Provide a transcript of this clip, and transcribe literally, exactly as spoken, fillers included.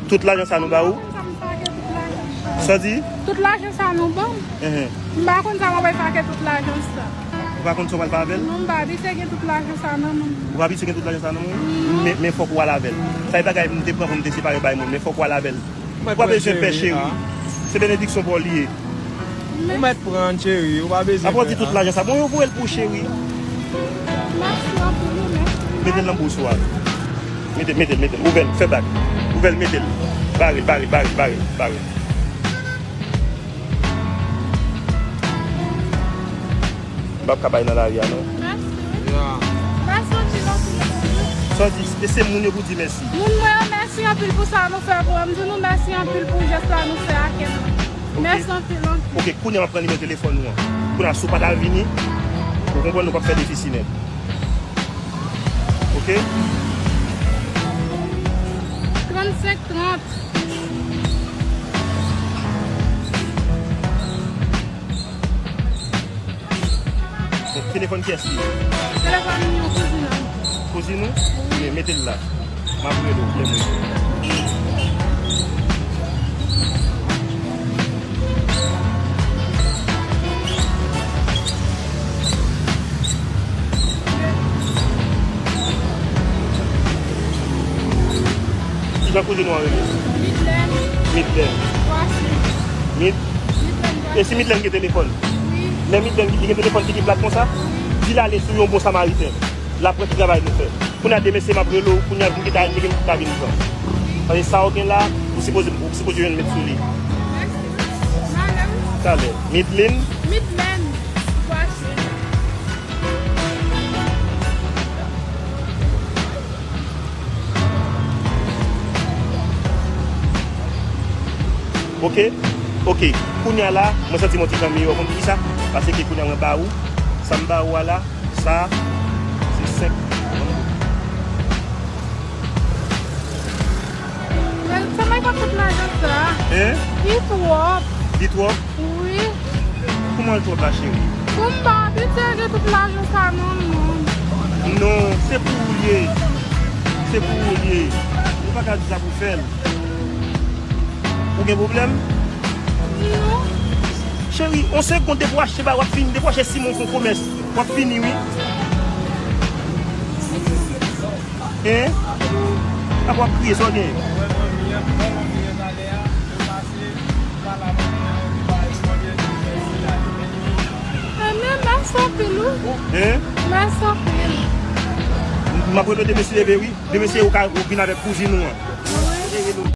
Tout lajan sa nou ba ou? Sa w di? Tout lajan sa nou ban m. Enhen. M pa konn sa mwen pral fè ak tout lajan sa. Ou pa konn sa w pral fè avè l? Non, m pa abitye gen tout lajan sa nan men m. Ou pa abitye gen tout lajan sa nan men w? Men, men fòk ou al avè l. Sa e bagay m te pran pou m te separe bay moun, men fòk ou al avè l. Ou pa bezwen pè, cheri. Se benediksyon pa w li ye. Ou mèt pran, cheri, ou pa bezwen. Apre w di tout lajan sa. Bon, yo voye l pou ou, cheri. Mèsi anpil, wi, mèsi. Mete l nan bous ou a. Mete l, mete l, mete l. Ouvè l, fè bak. Ouvè l, mete l. Bare l, bare l, bare l, bare l, bare l. M p ap ka bay nan lari a, non. Mèsi, wi. Ya. Mèsi anpil, anpil, anpil. Sa w di, e se moun yo pou di mèsi. Moun mwen yo, mèsi anpil pou sa nou fè pou mwen. M di nou mèsi anpil pou jès la nou fè ak mwen. Ok. Mèsi anpil, anpil. Ok, kounye a m ap pran nimewo telefòn ou an. Kounye a, si w pa ta vini, ou konprann nou p ap fè defisi nèt. Ok? Trannsenk trant. Telefòn kiyès li ye? Telefòn yon kouzin an. Kouzin ou? Wi. Mete l la. M ap rele w lè mwen. Kijan kouzin ou an rele? Midlèn. Midlèn. Vwasi. Mid? Midlèn Vwasi. E si Midlèn gen telefòn? Wi. Lè Midlèn li gen telefòn ki pi plat konsa, wi, di l ale sou yon bon samariten. L ap wè ki travay nou fè. Kounye a demen se m ap rele w, kounye a pou m kite a, li gen pou ta vin pran. Paske sa w gen la, ou sipoze, ou sipoze jwenn met sou li. Talè. Midlin. Midlèn. Vwasi. Ok, ok. Kounye a la, mwen santi m yon ti jan miyò. Konn poukisa? Paske kounye a mwen ba ou, sa m ba ou a la, sa, se senk. Men sa mwen ka fout lajan sa? Hein? Li twòp. Li twòp? Wi. Kòman l twòp la, cheri? Bon, m pa abitye gen tout lajan sa non, non. Non, se pou ou l ye. Se pou ou l ye. Ou pa ka di sa pou fè l. Ou gen pwoblèm? Non. Cheri, on segonn depi w achte ba, w ap fini. Depi w achte Simon fon komès, w ap fini, wi. Hein? Apa w ap kriye, sa w gen? Enben, mèsi anpil, wi. Hein? Mèsi anpil. M ap rele w demen si Dye vle, wi. Demen si ou ka, ou vin avèk kouzin ou an. Wi.